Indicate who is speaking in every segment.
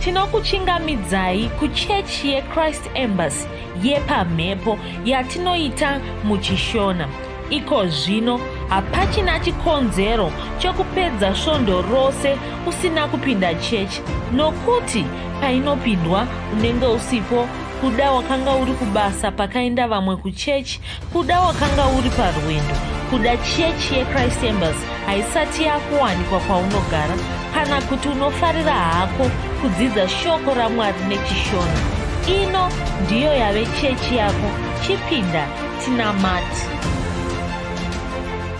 Speaker 1: Tinokuchingamidzai kuchechi yeChrist Embassy yepamhepo yatinoita muchiShona. Iko zvino hapachina chikonzero chokupedza svondo rose usina kupinda chechi nokuti painopindwa unenge usipo kuda wakanga uri kubasa pakaenda vamwe kuchechi kuda wakanga uri parwendo kuda chechi yechrist embassy haisati yakuwanikwa kwaunogara kana kuti unofarira hako kudzidza shoko ramwari nechishona ino ndiyo yave chechi yako chipinda tinamati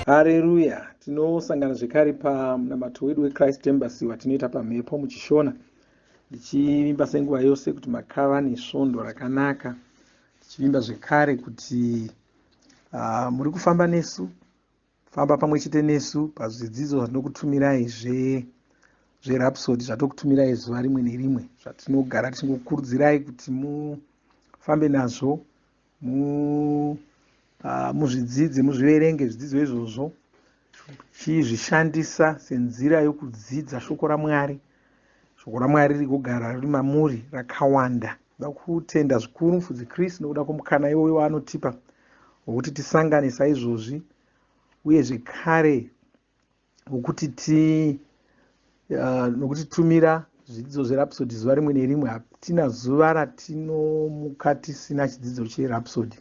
Speaker 2: Hareruya! Tinosangana zvekare pamunamato wedu weChrist Embassy watinoita pamhepo muchishona. Ndichivimba senguva yose kuti makava nesvondo rakanaka. Tichivimba zvekare kuti muri kufamba nesu, famba pamwe chete nesu pazvidzidzo zvatinokutumirai zve zverhapsody zvatokutumirai zuva rimwe nerimwe zvatinogara tichingokurudzirai kuti mufambe nazvo mu muzvidzidze muzviverenge zvidzidzo izvozvo chizvishandisa senzira yokudzidza shoko ramwari shoko ramwari riri kugara riri mamuri rakawanda da kutenda zvikuru mufudzi chris nokuda kwomukana iwoyo waanotipa wokuti tisangane saizvozvi uye zvekare wokuti ti nokutitumira zvidzidzo zverapsody zuva rimwe nerimwe hatina zuva ratinomuka tisina chidzidzo cherapsody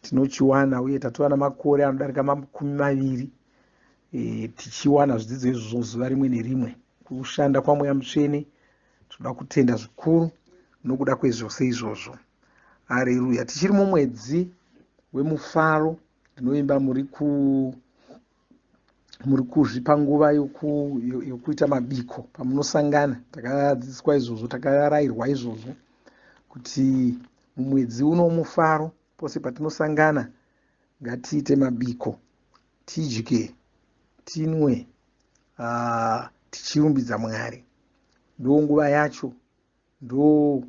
Speaker 2: tinochiwana uye tatova namakore anodarika makumi maviri e, tichiwana zvidzidzo izvozvo zuva rimwe nerimwe kushanda kwamweya mutsvene tinoda kutenda zvikuru nokuda kwezvose izvozvo hareruya tichiri mumwedzi wemufaro ndinoimba muri ku muri kuzvipa nguva yokuita mabiko pamunosangana takadzidziswa izvozvo takarayirwa izvozvo kuti mumwedzi uno mufaro pose patinosangana ngatiite mabiko tidye tinwe tichirumbidza mwari ndo nguva yacho ndo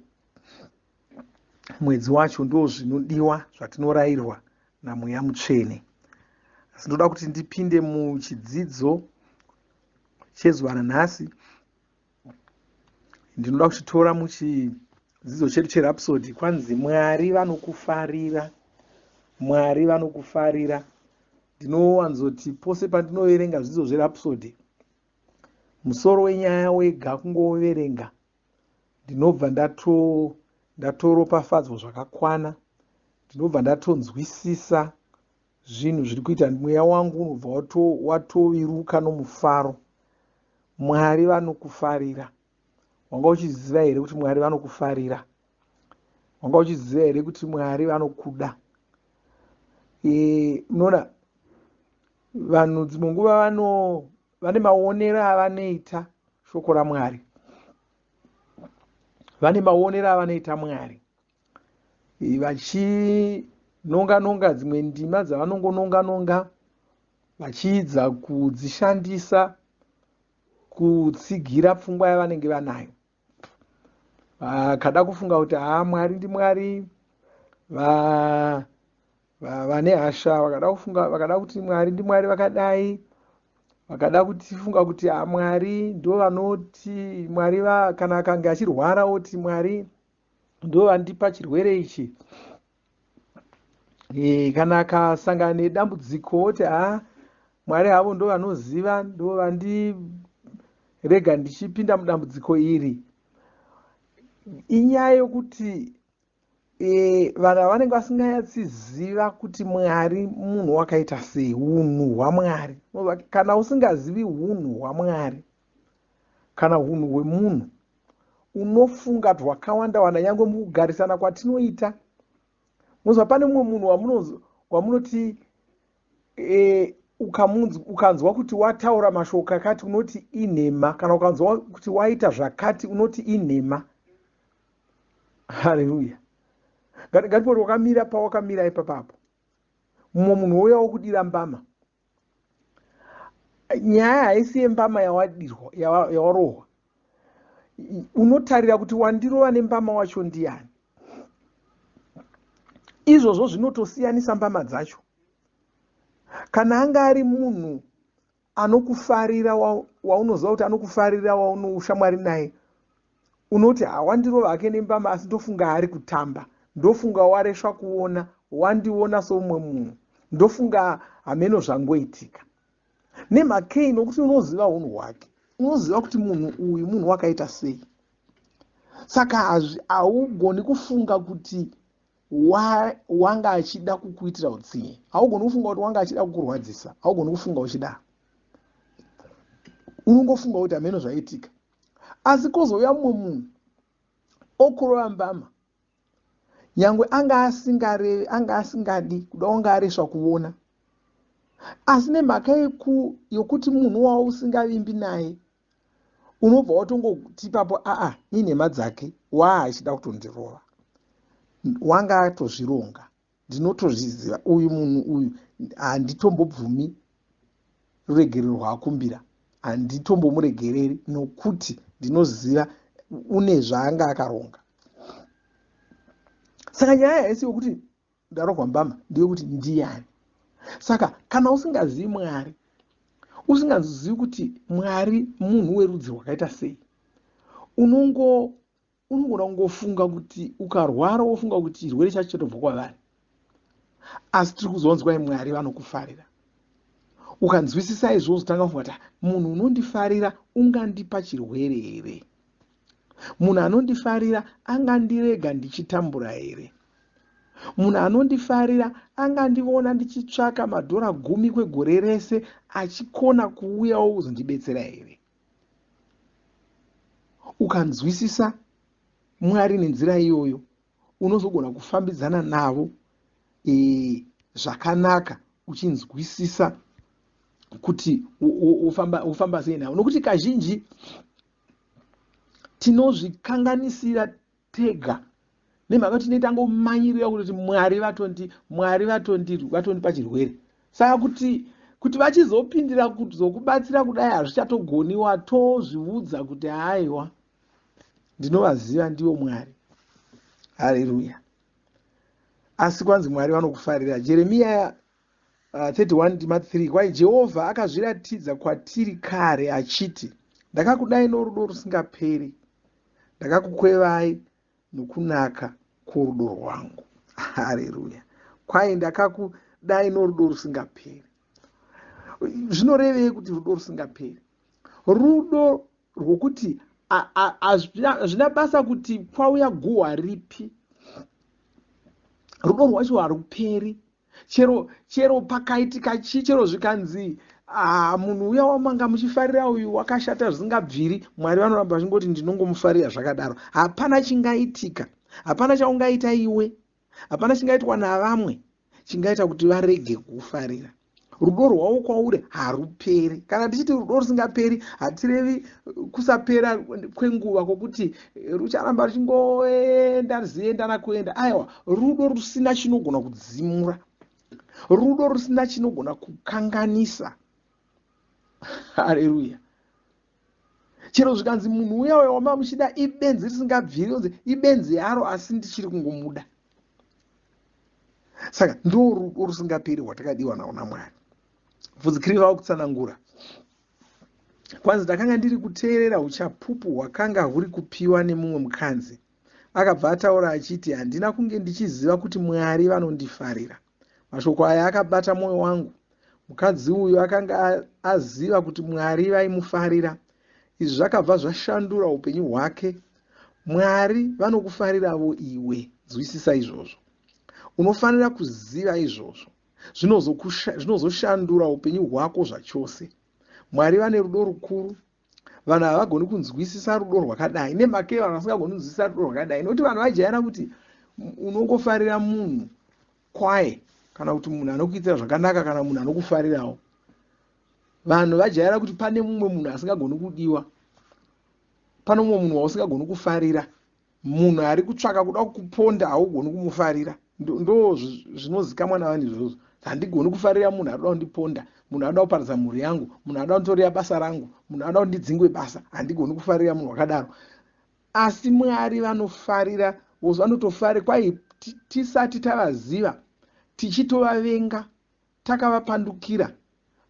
Speaker 2: mwedzi wacho ndo zvinodiwa zvatinorayirwa namweya mutsvene asi ndoda kuti ndipinde muchidzidzo chezuva ranhasi ndinoda kuchitora muchidzidzo chedu cherapsody kwanzi mwari vanokufarira mwari vanokufarira ndinowanzoti pose pandinoverenga zvidzidzo zverapsody musoro wenyaya wega kungoverenga ndinobva ndato ndatoropafadzwa zvakakwana ndinobva ndatonzwisisa zvinhu zviri kuita mweya wangu unobva watoviruka nomufaro mwari vanokufarira wanga uchiziva here kuti mwari vanokufarira wanga uchiziva here kuti mwari vanokuda unoona e, vanhu dzimwe nguva vano vane maonero avanoita shoko ramwari vane maonero avanoita mwari vachinonga nonga dzimwe ndima dzavanongononga nonga vachiidza kudzishandisa kutsigira pfungwa yavanenge vanayo vakada kufunga kuti haa mwari ndimwari va vane hasha vakada kufunga vakada kuti mwari ndimwari vakadai vakada kutifunga kuti ah, mwari ndo vanoti mwari va kana akange achirwara oti mwari ndo vandipa chirwere ichi e, kana akasangana nedambudziko oti ha ah, mwari havo ndo vanoziva ndo vandirega ndichipinda mudambudziko iri inyaya yokuti e, vanhu ava vanenge vasinganyatsiziva kuti mwari munhu wakaita sei unhu hwamwari kana usingazivi unhu hwamwari kana unhu hwemunhu unofunga twakawanda wanda nyange mukugarisana kwatinoita munoziva pane mumwe munhu wamunoti e, ukanzwa kuti wataura mashoko akati unoti inhema kana ukanzwa kuti waita zvakati unoti inhema haleluya ngatipoti wakamira pawakamira ipapapo mumwe munhu wouya wokudira mbama nyaya haisi yembama yawadirwa yawarohwa unotarira kuti wandirova nembama wacho ndiyani izvozvo zvinotosiyanisa mbama dzacho kana anga ari munhu anokufarira waunoziva kuti anokufarira waunoushamwari naye Unoti hawandirova hake nembama asi ndofunga ari kutamba, ndofunga waresva kuona, wandiona soumwe munhu, ndofunga hameno zvangoitika. Nemhakei? Nokuti unoziva unhu hwake, unoziva kuti munhu uyu munhu wakaita sei. Saka haugoni kufunga kuti wanga achida kukuitira utsinye, haugoni kufunga kuti wanga achida kukurwadzisa, haugoni kufunga uchidaro. Unongofunga kuti hameno zvaitika. Asi kozouya mumwe munhu okurova mbama, nyangwe anga asingarevi, anga asingadi kuda, wanga aresva kuona, asi nemhaka yokuti munhu wausingavimbi naye, unobva watongoti ipapo, aa, inhema dzake, waa achida kutondirova, wanga atozvironga, ndinotozviziva uyu munhu uyu, handitombobvumi ruregerero rwaakumbira, handitombomuregereri nokuti ndinoziva une zvaanga akaronga. Saka nyaya haisi yokuti ndarohwa mbama, ndeyekuti ndiyani. Saka kana usingazivi Mwari, usingazivi kuti Mwari munhu werudzi rwakaita sei, unogona kungofunga kuti ukarwara wofunga kuti chirwere chacho chotobva kwavari. Asi tiri kuzonzwa Mwari vanokufarira. Ukanzwisisa izvozvo, tanga kufunga kuti munhu unondifarira ungandipa chirwere here? Munhu anondifarira angandirega ndichitambura here? Munhu anondifarira angandiona ndichitsvaka madhora 10 kwegore rese achikona kuuyawo kuzondibetsera here? Ukanzwisisa Mwari nenzira iyoyo, unozogona kufambidzana navo zvakanaka, uchinzwisisa kuti wofamba sei navo. Nokuti kazhinji tinozvikanganisira tega nemhaka kuti tinenge tangomanyirira kuti Mwari Mwari vatondipa chirwere. Saka kuti vachizopindira kuzokubatsira kudai hazvichatogoniwa, tozviudza kuti haiwa, ndinovaziva, ndivo Mwari. Haleluya. Asi kwanzi Mwari vanokufarira. Jeremiya 31 ndima 3, kwai Jehovha akazviratidza kwatiri kare achiti, ndakakudai norudo rusingaperi, ndakakukwevai nokunaka kworudo rwangu. Haleluya. Kwai ndakakudai norudo rusingaperi. Zvinorevei kuti rudo rusingaperi? Rudo rwokuti hazvina basa kuti kwauya guhwa ripi, rudo rwacho haruperi. Chero pakaitika chii, chero zvikanzi munhu uya wamanga muchifarira uyu wakashata zvisingabviri, Mwari vanoramba vachingoti ndinongomufarira zvakadaro. Hapana chingaitika, hapana chaungaita iwe, hapana chingaitwa navamwe chingaita kuti varege kufarira. Rudo rwavo kwauri haruperi. Kana tichiti rudo rusingaperi, hatirevi kusapera kwenguva kwokuti rucharamba ruchingoenda zienda nakuenda. Aiwa, rudo rusina chinogona kudzimura, rudo rusina chinogona kukanganisa. Haleluya. Chero zvikanzi munhu uya uya wama muchida ibenzi risingabviri, onzi ibenzi yaro, asi ndichiri kungomuda. Saka ndo rudo rusingaperi rwatakadiwa nawo naMwari. Bvudzi kiri vava kutsanangura. Kwanzi ndakanga ndiri kuteerera uchapupu hwakanga huri kupiwa nemumwe mukadzi. Akabva ataura achiti, handina kunge ndichiziva kuti Mwari vanondifarira. Mashoko aya akabata mwoyo wangu. Mukadzi uyu akanga aziva kuti Mwari vaimufarira. Izvi zvakabva zvashandura upenyu hwake. Mwari vanokufariravo iwe. Nzwisisa izvozvo. Unofanira kuziva izvozvo. Zvinozoshandura upenyu hwako zvachose. Mwari vane rudo rukuru. Vanhu havagoni kunzwisisa rudo rwakadai. Nemhaka yei vanhu vasingagoni kunzwisisa rudo rwakadai? Nokuti vanhu vajaira kuti unongofarira munhu kwaye, kana kuti munhu anokuitira zvakanaka, kana munhu anokufarirawo. Vanhu vajaira kuti pane mumwe munhu asingagoni kudiwa, pane mumwe munhu wausingagoni kufarira, munhu ari kutsvaka kuda kukuponda haugoni kumufarira. Ndo zvinozikamwa navanhu izvozvo. Handigoni kufarira munhu ari kuda kundiponda, munhu anoda kuparadza mhuri yangu, munhu anoda kunditorera basa rangu, munhu anoda kundidzingwe basa. Handigoni kufarira munhu wakadaro. Asi Mwari vanofarira, vanotofari. Kwai tisati tavaziva, tichitovavenga, takavapandukira,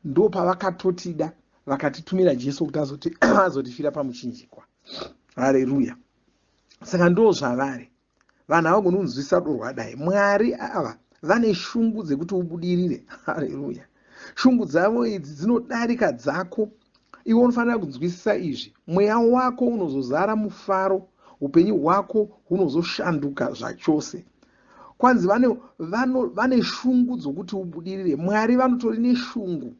Speaker 2: ndo pavakatotida vakatitumira Jesu kuti azotifira pamuchinjikwa. Haleluya. Saka ndo zvavari. Vanhu havagoni kunzwisisa rudo rwadai. Mwari ava vane shungu dzekuti ubudirire. Haleluya! Shungu dzavo idzi dzinodarika dzako. Iwe unofanira kunzwisisa izvi. Mweya wako unozozara mufaro, upenyu hwako hunozoshanduka zvachose. Kwanzi vane, vano, vane shungu dzokuti ubudirire. Mwari vanotori neshungu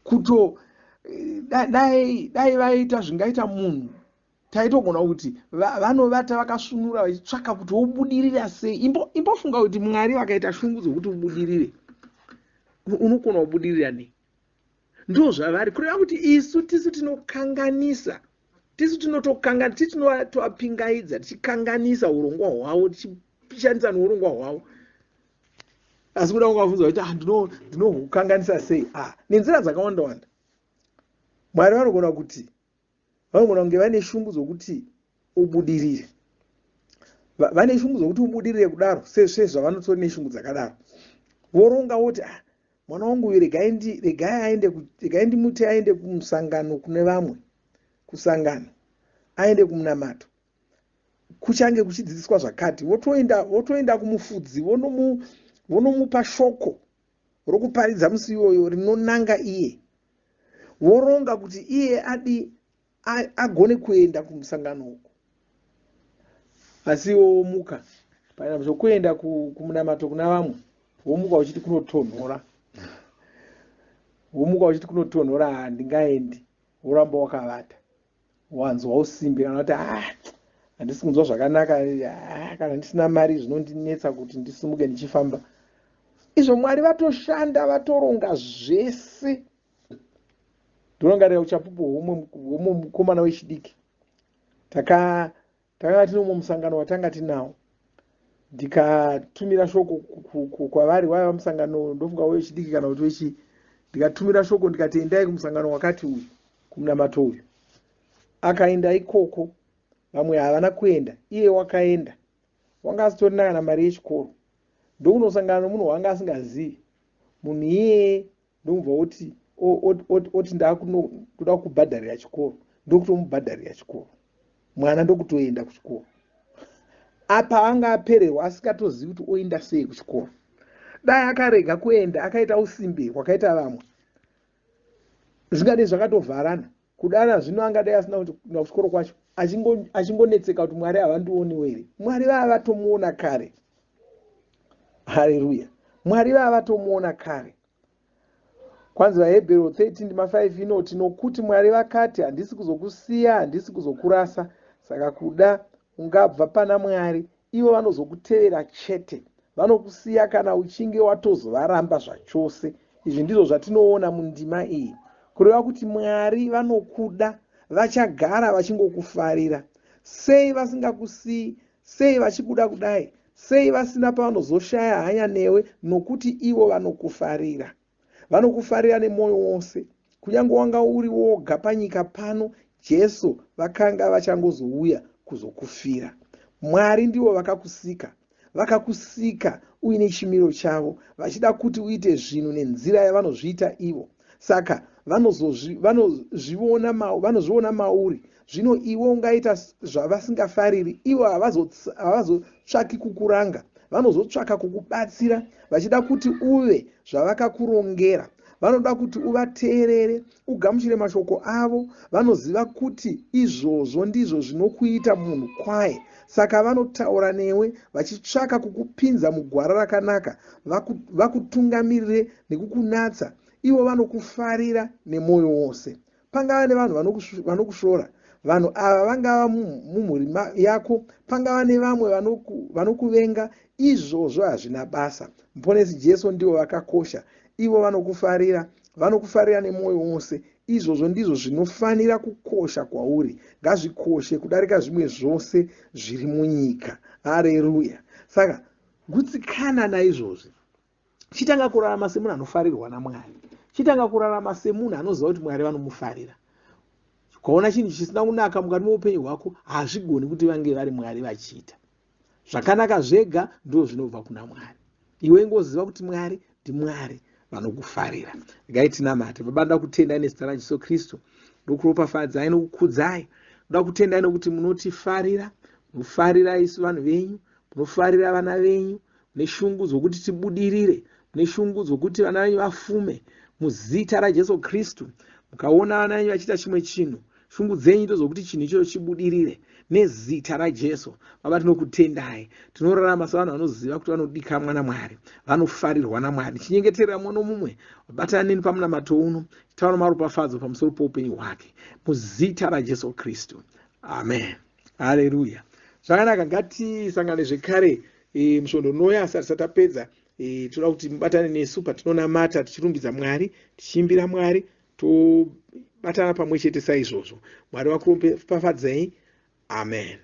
Speaker 2: kuto dai dai vaita zvingaita munhu taitogona kuti vanovata vakasvinura vachitsvaka kuti wobudirira sei. Imbofunga kuti Mwari vakaita shungu dzokuti ubudirire, unokona kubudirira nei? Ndo zvavari kureva kuti isu tisu tinokanganisa, tisu tinotokangana, tisu tinotovapingaidza tichikanganisa urongwa hwavo, tichishandisa neurongwa hwavo. Asi kuda kungavhunza kuti ah, ndinohukanganisa sei? Ah, nenzira dzakawanda wanda. Mwari vanogona kuti vanogona kunge vane shungu dzokuti ubudirire, vane shungu dzokuti ubudirire kudaro sezvavanotori neshungu dzakadaro, voronga voti ah, mwana wangu uyu regai aende, regai ndimuti aende kumusangano kune vamwe, kusangano aende kumunamato, kuchange kuchidzidziswa zvakati. Votoenda, votoenda kumufudzi, vonomupa shoko rokuparidza musi iwoyo rinonanga iye. Voronga kuti iye adi agone kuenda kumusangano uku. Asi iwe womuka paina zvokuenda kumunamato kuna vamwe, womuka uchiti kunotonhora, womuka uchiti kunotonhora, handingaendi, woramba wakavata. Wanzwa usimbe kana kuti ah, handisi kunzwa zvakanaka, ah, kana ndisina mari zvinondinetsa kuti ndisimuke ndichifamba. Izvo Mwari vatoshanda, vatoronga zvese. Ndinorangarira uchapupu hwomumwe mukomana wechidiki. Takanga tine umwe musangano watanga tinawo, ndikatumira shoko kwavari. Waiva musangano, ndofunga wechidiki kana kuti wechi. Ndikatumira shoko ndikati, "Endai kumusangano wakati uyu, kumunamato uyu." Akaenda ikoko, vamwe havana kuenda, iye wakaenda. Wanga asitorina kana mari yechikoro, ndokunosangana nomunhu wanga asingazivi. Munhu iyeye ndokubva oti, "Ndakuda kukubhadharira chikoro." Ndokutomubhadharira chikoro, mwana ndokutoenda kuchikoro. Apa anga apererwa, asingatozivi kuti oenda sei kuchikoro. Dai akarega kuenda, akaita usimbe hwakaita vamwe, zvingadei zvakatovharana kudana zvino. Angadai asina kuenda kuchikoro kwacho, achingonetseka kuti, "Mwari havandioniwo here?" Mwari vava vatomuona kare. Haleluya! Mwari vava vatomuona kare. Kwanzi vaHebheru 13 ndima 5 inoti, "Nokuti Mwari vakati, 'Handisi kuzokusiya, handisi kuzokurasa.'" Saka kuda ungabva pana Mwari, ivo vanozokutevera chete. Vanokusiya kana uchinge watozovaramba zvachose. Izvi ndizvo zvatinoona mundima iyi, kureva kuti Mwari vanokuda, vachagara vachingokufarira. Sei vasingakusiyi? Sei vachikuda kudai? Sei vasina pavanozoshaya hanya newe? Nokuti ivo vanokufarira, vanokufarira nemwoyo wose. Kunyange wanga uri woga panyika pano, Jesu vakanga vachangozouya kuzokufira. Mwari ndivo vakakusika, vakakusika uine chimiro chavo, vachida kuti uite zvinhu nenzira yavanozviita ivo. Saka vanozviona mauri. Zvino iwe ungaita zvavasingafariri, ivo havazotsvaki kukuranga, vanozotsvaka kukubatsira, vachida kuti uve zvavakakurongera. Vanoda kuti uvateerere, ugamuchire mashoko avo. Vanoziva kuti izvozvo ndizvo zvinokuita munhu kwaye. Saka vanotaura newe vachitsvaka kukupinza mugwara rakanaka, vakutungamirire nekukunatsa. Ivo vanokufarira nemwoyo wose. Pangava nevanhu vanokushora, vanhu ava vangava mumhuri yako, pangava nevamwe vanokuvenga, izvozvo hazvina basa. Muponesi Jesu ndivo vakakosha. Ivo vanokufarira, vanokufarira nemwoyo wose. Izvozvo ndizvo zvinofanira kukosha kwauri, ngazvikoshe kudarika zvimwe zvose zviri munyika. Hareruya! Saka gutsikana naizvozvi. Chitanga kurarama semunhu anofarirwa naMwari. Chitanga kurarama semunhu anoziva kuti Mwari vanomufarira. Ukaona chinhu chisina kunaka mukati meupenyu hwako, hazvigoni kuti vange vari Mwari vachiita. Zvakanaka zvega ndo zvinobva kuna Mwari. Iwe ingoziva kuti Mwari ndiMwari vanokufarira. Regai tinamate. Baba, ndoda kutendai nezita raJesu Kristu, ndokuropafadzai nokukudzai. Ndoda kutendai nokuti munotifarira. Munofarira isu vanhu venyu, munofarira vana venyu, mune shungu dzokuti tibudirire, mune shungu dzokuti vana venyu vafume muzita raJesu Kristu. Mukaona vana venyu vachiita chimwe chinhu, shungu dzenyu ndozokuti chinhu ichocho chibudirire nezita raJesu. Baba, tinokutendai. Tinorarama sevanhu vanoziva kuti vanodikamwa naMwari, vanofarirwa naMwari. Ndichinyengeterera mumwe nomumwe wabatana neni pamunamato uno, chitaura maropafadzo pamusoro poupenyu hwake muzita raJesu Kristu. Amen. Haleluya. Zvakanaka, ngatisangane zvekare musvondo unouya. Asi hatisati tapedza, toda kuti mubatane nesu patinonamata tichirumbidza Mwari, tichiimbira Mwari, tobatana pamwe chete saizvozvo. Mwari vakuropafadzei. Amen.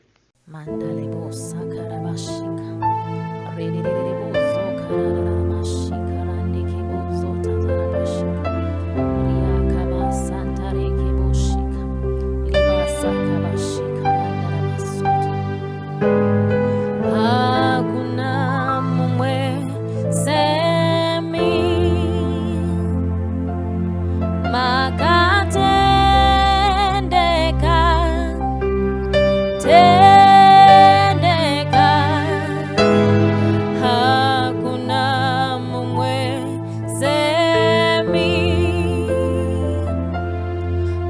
Speaker 1: Hakuna mumwe semi, makatendeka, tendeka. Hakuna mumwe semi,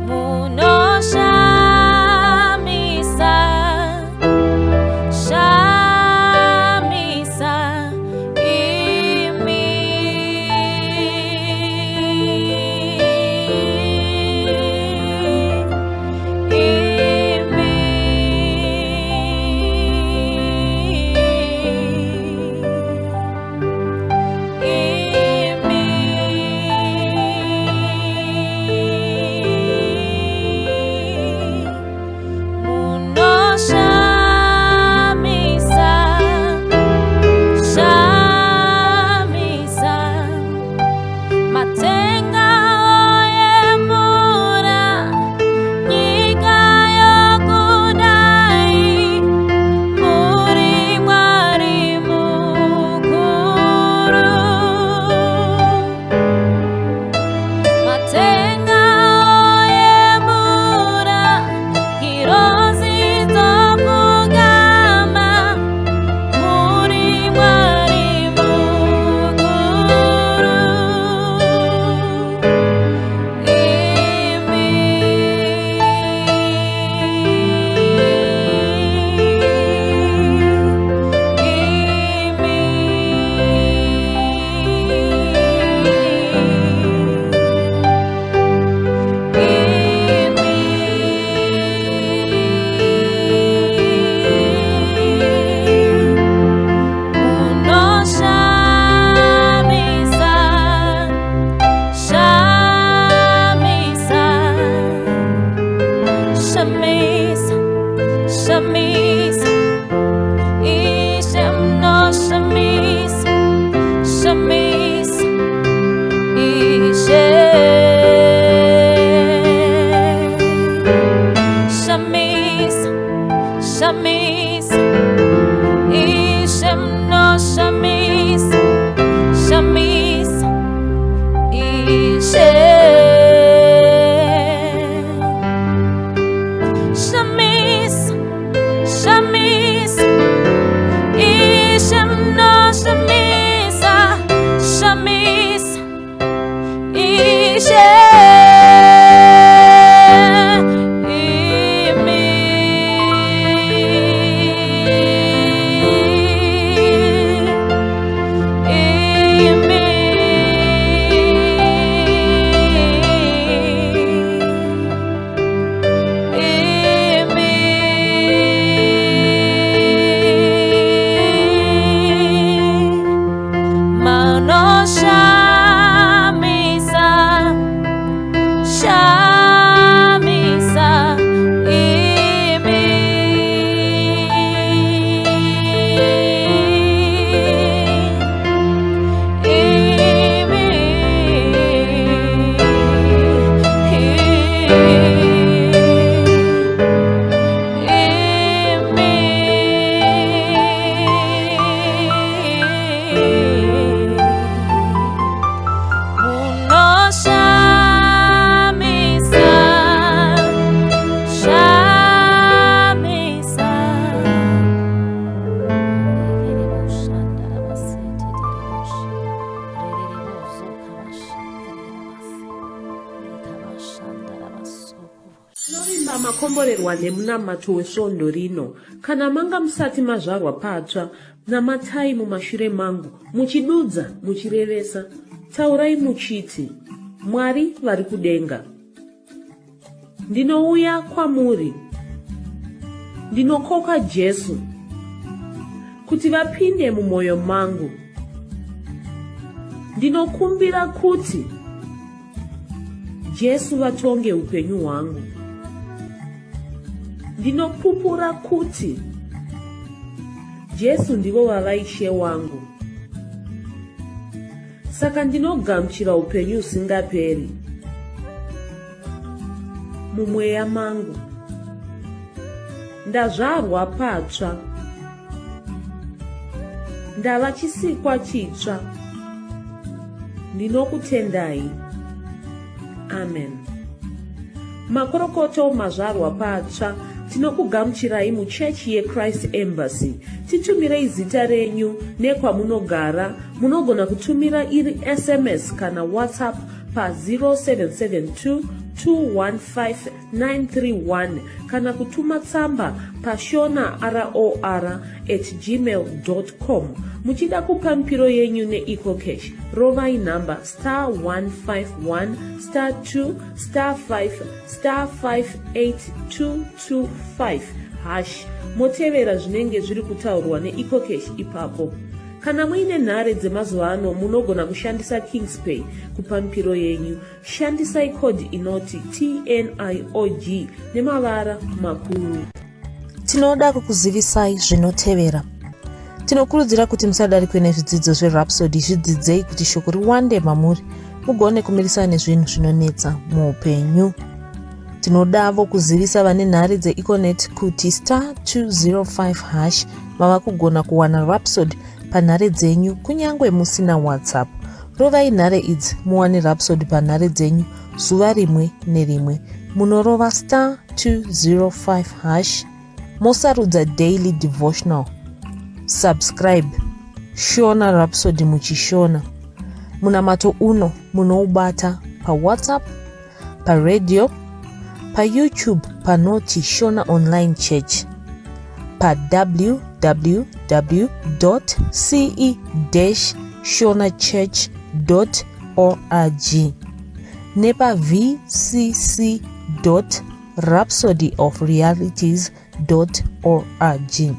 Speaker 1: munoshamisa, shamisa imi. Imi. Imi. Munoshamisa, shamisa, matenga oyemura, nyika yokudai, muri Mwari mukuru. Matenga oyemura, ngirozi dzopfugama, muri Mwari mukuru. Imi. Imi. Imi. Munoshamisa, shamisa, shamisa, shamisa, Ishe munoshamisa, shamisa, Ishe. Shamisa, shamisa, Ishe munoshamisa, shamisa, Ishe. Shamisa, shamisa, Ishe munoshamisa, shamisa, Ishe. Imi. Makomborerwa nemunamato wesvondo rino. Kana manga musati mazvarwa patsva, namatai mumashure mangu, muchidudza, muchirevesa. Taurai muchiti, Mwari vari kudenga. Ndinouya kwamuri. Ndinokoka Jesu kuti vapinde mumwoyo mangu. Ndinokumbira kuti Jesu vatonge upenyu hwangu. Ndinopupura kuti Jesu ndivo vava Ishe wangu. Saka ndinogamuchira upenyu husingaperi mumweya mangu. Ndazvarwa patsva. Ndava chisikwa chitsva. Ndinokutendai. Amen. Makorokoto mazvarwa patsva tinokugamuchirai muchechi yeChrist Embassy. Titumirei zita renyu nekwamunogara. Munogona kutumira iri SMS kana WhatsApp pa 0772 215 931 kana kutuma tsamba pashona ror at gmail com. Muchida kupa mipiro yenyu neEcoCash, rovai nhamba star 151 star 2 star 5 star 58225 hash motevera zvinenge zviri kutaurwa neEcoCash ipapo. Kana muine nhare dzemazuva ano munogona kushandisa Kingspay kupa mipiro yenyu. Shandisai code inoti TNIOG nemavara makuru.
Speaker 3: Tinoda kukuzivisai zvinotevera. Tinokurudzira kuti musadarikwe nezvidzidzo zveRhapsody, zvidzidzei kuti shoko riwande mamuri mugone kumirisana nezvinhu zvinonetsa muupenyu. Tinodavo kuzivisa vane nhare dzeEconet kuti star 205 hash mava kugona kuwana Rhapsody panhare dzenyu kunyange musina WhatsApp. Rovai nhare idzi muwane Rhapsody panhare dzenyu zuva rimwe nerimwe. Munorova star 205 hash mosarudza daily devotional. Subscribe Shona Rhapsody muchishona. Munamato uno munoubata paWhatsApp, paradio, paYouTube panoti Shona Online Church, pa www.ce-shonachurch.org nepa vcc rhapsodyofrealities org.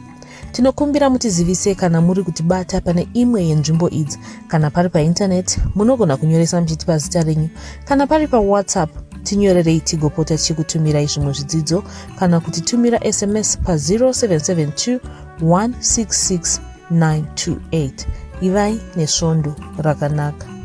Speaker 3: Tinokumbira mutizivise kana muri kutibata pane imwe yenzvimbo idzi. Kana pari paintaneti, munogona kunyoresa muchitipa zita renyu. Kana pari paWhatsApp, tinyorerei tigopota tichikutumirai zvimwe zvidzidzo kana kutitumira SMS pa 0772 166 928. Ivai nesvondo rakanaka.